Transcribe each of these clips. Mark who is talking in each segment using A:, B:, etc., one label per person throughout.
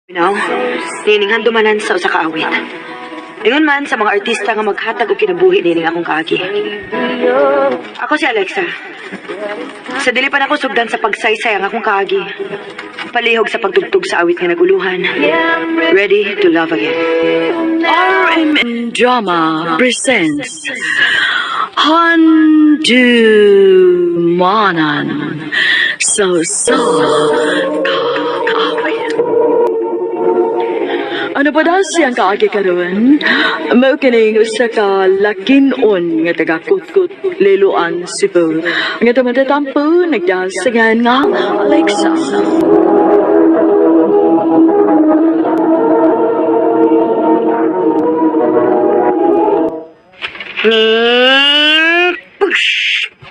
A: Now, nining handumanan sa usa ka awit. Ingon man sa mga artista nga maghatag og kinabuhi nining akong kaagi. Ako si Alexa. Sa dili pa nako sugdan sa pagsaysay ang akong kaagi. Palihog sa pagtugtog sa awit nga naguluhan. Ready to love again.
B: RMN Drama presents Handumanan sa Usa Ka Kaawit. Ano pa daw siyang kaagi karon? Mao kining usa ka lakinon nga taga Kutkut, Liloan, Cebu. Nga tumatatampo nagdasingan nga Alexa.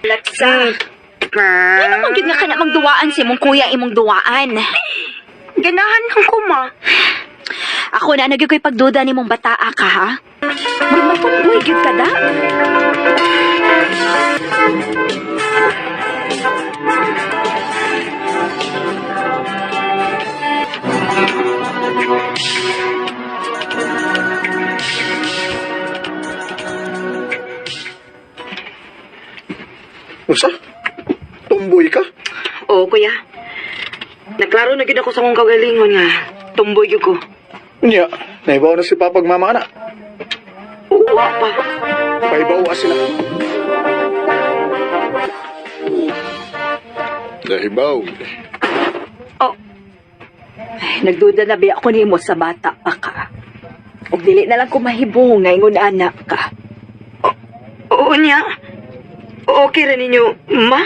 C: Alexa. Ano man gyud nga kana magduwaan si imong kuya imong duwaan?
A: Ganahan kang kuma.
C: Ako na nagyud ko'y pagduda nimong bataa ka ha. Murag matumboy gyud ka da.
D: Usa? Tumboy ka?
A: Oo, kuya. Naklaro na gyud ako sa akong kagalingon nga tumboy gyud ko.
D: Unya, naibaw na si papag mama na.
A: Uwa pa.
D: Paibaw sila.
E: Nahibaw.
A: Oh,
F: Ay, nagduda na biya ako nimo sa bata pa ka. Ug dili na lang ko mahibong nga ingon anak ka.
A: Oo niya. Okay ra ninyo, ma?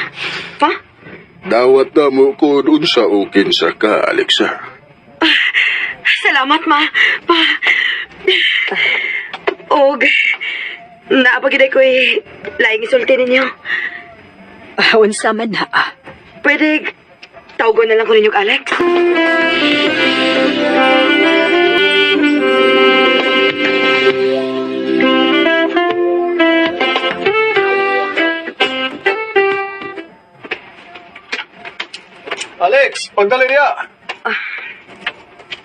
A: Pa?
E: Dawat na mo kung unsa o kinsa ka, Alexa.
A: Salamat, ma. Pa. Og, naapagid ko eh, laing isulti ninyo.
F: Ah, unsa man na. Ah.
A: Pwede, tawagan na lang ko ninyo, Alex.
D: Alex, pagdali niya.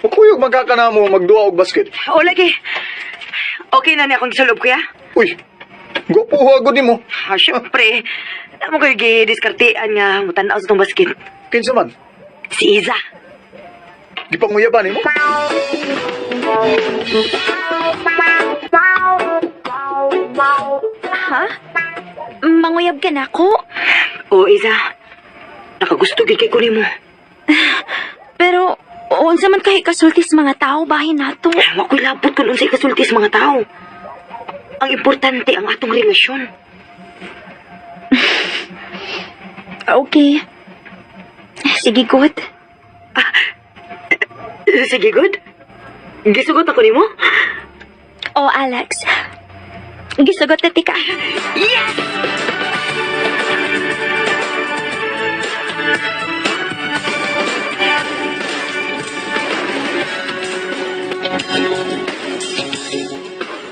D: Ukuyog magkakana mo magduwa og basket.
A: O, lagi. Okay na niya akong gisulog, kuya.
D: Uy, gwapo agad nimo.
A: Ah, syempre. Alam mo kayo gidiskartean nga mutanaw sa tong basket.
D: Kinsa man?
A: Si Iza.
D: Gipanguyaban nimo?
C: Ha? Manguyab ka na ako?
A: Oo, Iza. Nakagusto gid kay ko nimo.
C: Pero unsa man kay kasulti sa mga tao bahin nato?
A: Wa ko'y labot kung unsay kasulti sa mga tao. Ang importante ang atong relasyon.
C: Okay. Sige, good.
A: Sige, good. Gisugot ako nimo?
C: Oh, Alex. Gisugot na tika.
A: Yes!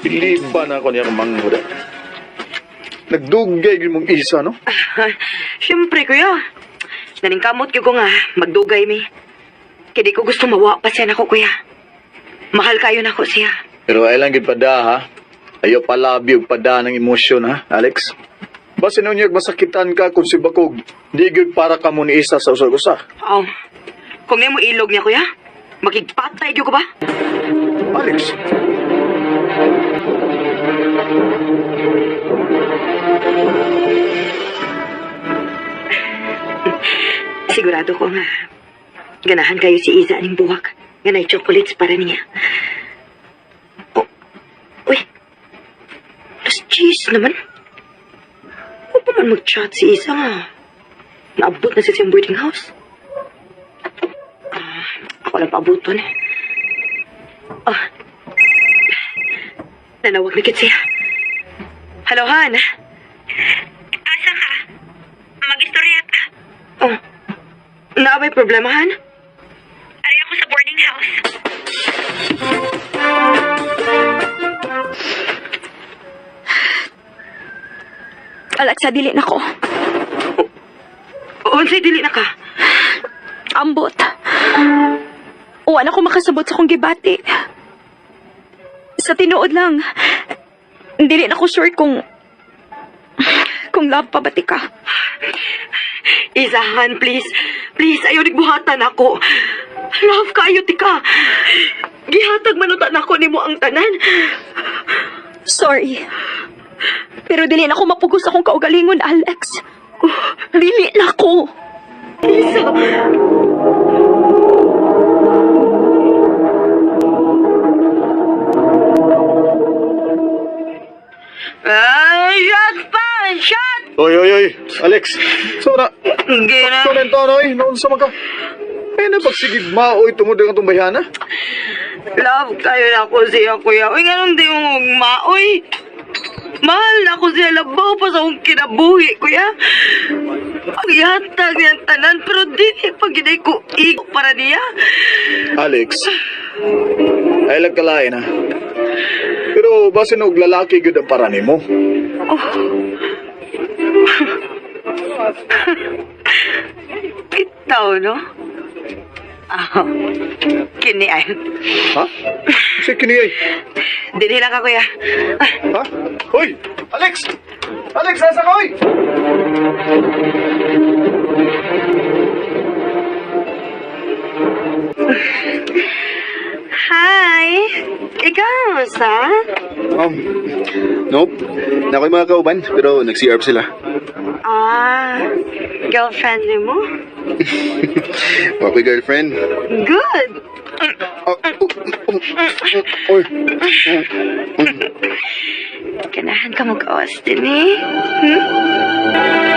D: Biliban na ako niya kung manghuda. Nagdugay gyud mong isa, no?
A: Siyempre, kuya. Naningkamot gyud ko nga, magdugay mi. Kaya di ko gusto mawa pa siya nako, kuya. Mahal kayo nako siya.
D: Pero ay lang gyud pada ha. Ayo palabi og pada ng emosyon ha, Alex. Basin unyag masakitan ka kung si Bakog. Di gyud para ka mo ni isa sa usag-usa.
A: Oh, kung nimo ilog niya, kuya, makigpatay gyud ko ba?
D: Alex,
A: Sigurado ko nga, ganahan kayo si Iza aning buwak. Nga nay chocolates para niya. Oh, uy, las cheese naman. Huwag pa man mag-chat si Iza nga. Naabot na siya sa iyang boarding house. Ah, ako lang paabuton eh. Ah, nanawag na kit siya. Hello, Han.
C: Asa ka? Magistorya ka.
A: Oh, naa ba'y problema, Han?
C: Ari ako sa boarding house. Alexa, dili na ko.
A: Unsay dili na ka?
C: Ambot. Wa na ko makasabot sa akong gibati. Sa tinuod lang, dili na ko sure kung love pa ba ti ka.
A: Isahan, please. Please, ayaw nagbuhatan ako. Love kaayo ti ka. Gihatag manuta nako nimo ang tanan.
C: Sorry. Pero dili na ko mapugos akong kaugalingon, Alex. Dili na ko.
A: Isa. Ay, shot pa! Shot!
D: Oy, oy, oy, Alex. So na,
A: Gina.
D: so na ito, oy, noon sa mga. Ay, na pagsigig maoy tungod ang itong bayhana.
A: Love kayo na ako siya, kuya. Uy, ganun di mo maoy. Mahal na ako siya, labaw pa sa akong kinabuhi, kuya. Ang yatag niyang tanan, pero di pag ginay ko igo para niya.
D: Alex, ay lagkalain ha. Pero basin og lalaki gyud ang para nimo.
A: Bitaw, no? Ah, kini ay.
D: Ha? Si kini ay.
A: Dinhi lang ka, kuya. Ah,
D: Ha? Hoy, Alex! Alex, nasa ka, hoy!
A: Hi! Ikaw, sa?
E: Nope. Na ako'y mga kauban, pero nag-CR sila.
A: Ah, girlfriend ni mo?
E: Wa ko'y girlfriend.
A: Good!
E: Oh, oh, oh, oh, oy.
A: Ganahan ka mag-awas din eh. Hmm?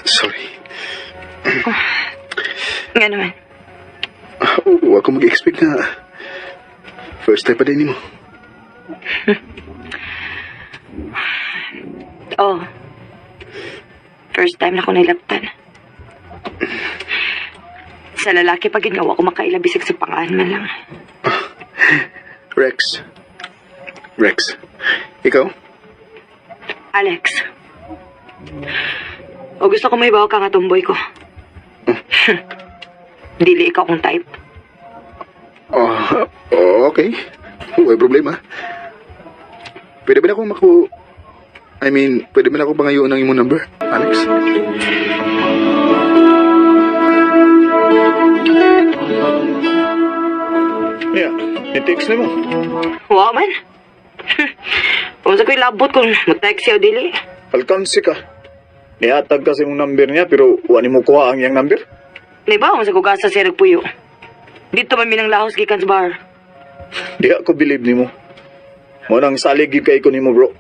E: Sorry.
A: Nga naman.
E: Wa ko mag-expect na first time pa din mo.
A: Oh. First time na ko nailaptan. Sa lalaki pag ginawa ko makailabisig sa pangaan man lang.
E: Rex. Rex. Ikaw?
A: Alex. O gusto ko may bawa ka nga tomboy ko. Dili ikaw kong type.
E: Oh, okay. Walang problema. Pwede ba na akong maku... I mean, pwede ba na akong pangayoon ng imong number, Alex?
D: Yeah, i-text nimo.
A: Wow man. Kung sa ko'y labot kung mag-text siya o dili.
D: Alkansi ka. Nihatag kasi mong number niya pero wa nimo kuha ang iyang number.
A: Di ba, kung sa kugasa siya nagpuyo. Dito man minang lahos gikan sa bar.
D: Di ako believe nimo. Mo nang salig gyud kay ko nimo, bro.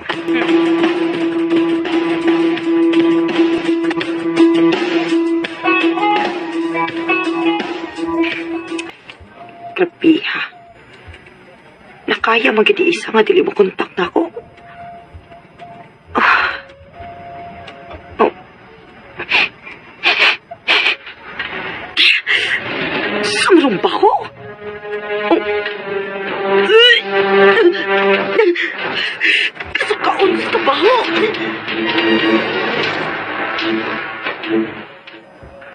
A: Grabe ha. Nakaya magiti isa nga dili mo kontak na ako. Ah. Oh. Samarong ba ko? Oh. Kasukaon sa baho.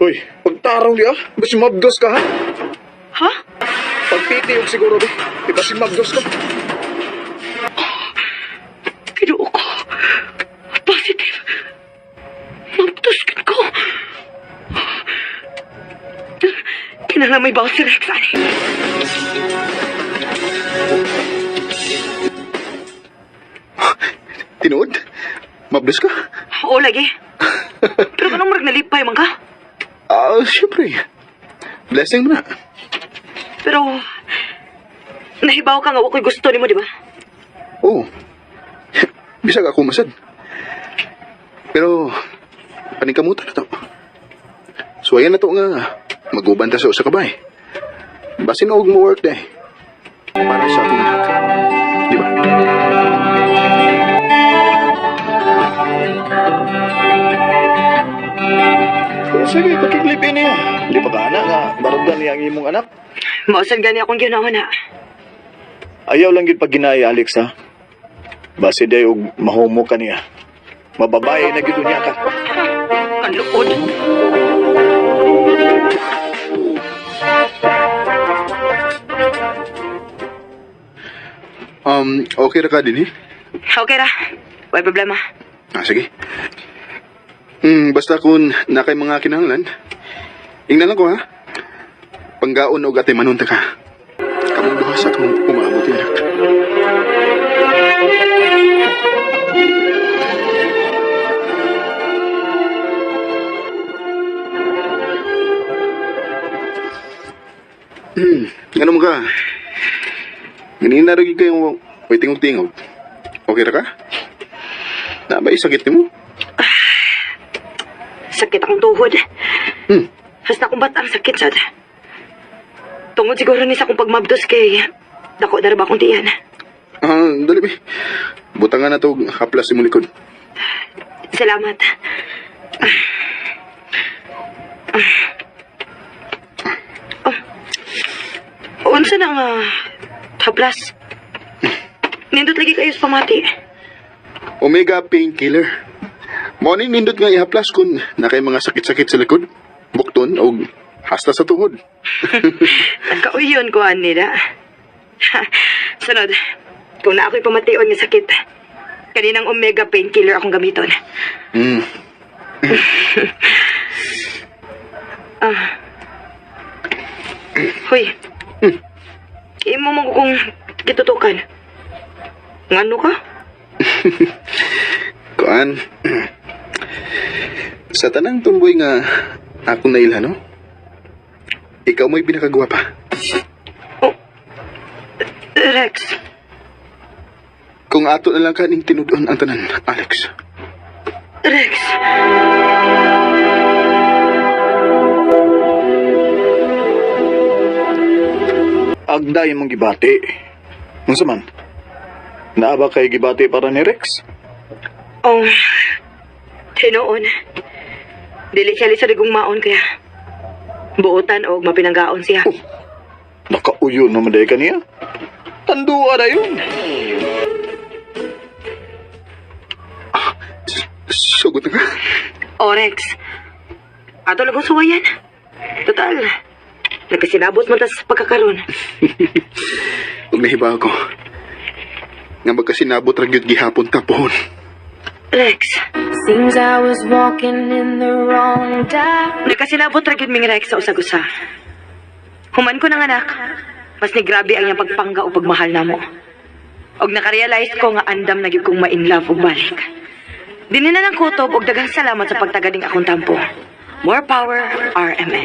D: Hoy, pagtarong di ah. Basi mabdos ka ha.
A: Ha?
D: Pagpiti og siguro di. Di ba si mabdos ka?
A: Kinuo ko. Positive. Mabtuskin ko. Kinahanglan may bawas si Rex, ani.
E: Tinuod? Mabdos ka?
A: Oo, lagi. Pero kanong murag nalipay man ka?
E: Ah, syempre. Blessing mo na.
A: Pero, nahibaw ka nga wako'y gusto nimo, di ba?
E: Oo. Bisag ako masad. Pero, paningkamutan na to. Suwayan na to nga. Maguban ta sa usa ka bay. Basin og mo work day.
D: Sige, pakiglipin niya. Di pa ka anak nga, barugan niya ang imong anak.
A: Mausan gani akong ginawa na.
D: Ayaw lang gid pag ginaya, Alex, ha? Base day og mahumo ka niya. Mababae na gid niya ka.
A: Kaluod.
E: Okay ra ka din eh?
A: Okay ra. Way problema.
E: Ah, sige. Basta kung na kay mga kinahanglan, ingnan lang ko ha. Panggaon og ate manunta ka. Kamong duha sa akong umaabot ni anak. Ano mo ka? Ganina rin kayong may tingog-tingog. Okay ra ka? Na ba sakit nimo?
A: Sakit akong tuhod. Hasta akong ba't ang sakit sad. Tungod siguro ni sa akong pagmabdos kay dako na ra ba akong tiyan.
E: Ah, dali ba. Butangan na to haplas imong likod.
A: Salamat. Oh. Unsa na nga haplas? Nindot lagi kayo sa pamati.
E: Omega painkiller. Morning nindot nga ihaplas kun na kay mga sakit-sakit sa likod, bukton og hasta sa tuhod.
A: Nagkauyon ko nila. Sunod, kung na ako'y pamation nga sakit, kaninang omega painkiller akong gamiton. Hoy. Imo man ko kung gitutukan. Ngano ka?
E: Kuan. Sa tanang tumboy nga akong nailhan, no? Ikaw mo'y pinakagwapa.
A: Oh. Rex,
E: Kung ato na lang kaning tinud-on ang tanan, Alex.
A: Rex.
D: Agda imong gibati. Unsa man? Naa ba kay gibati para ni Rex?
A: Oh, tinuon. Dili siya lisod igong maon kaya buotan og mapinanggaon siya.
D: Nakauyo naman day ka niya. Tandua na yun.
E: Sugot na ka.
A: O, Rex. Ato lang kong suwayan. Total, nagkasinabot man tas pagkakaroon.
E: Ug nahiba ako. Nga magkasinabot ra gyud gihapon ta pohon.
A: Rex,
G: Seems I was walking in the wrong direction.
A: nagkasinabot ra gyud ming Rex sa usag-usa. Human ko ng anak, mas nigrabe ang iyang pagpangga o pagmahal namo. Og nakarealize ko nga andam na gyud kong ma-in love og balik. Dinhi na lang kutob og daghang salamat sa pagtaganing akong tampo. More power, RMN.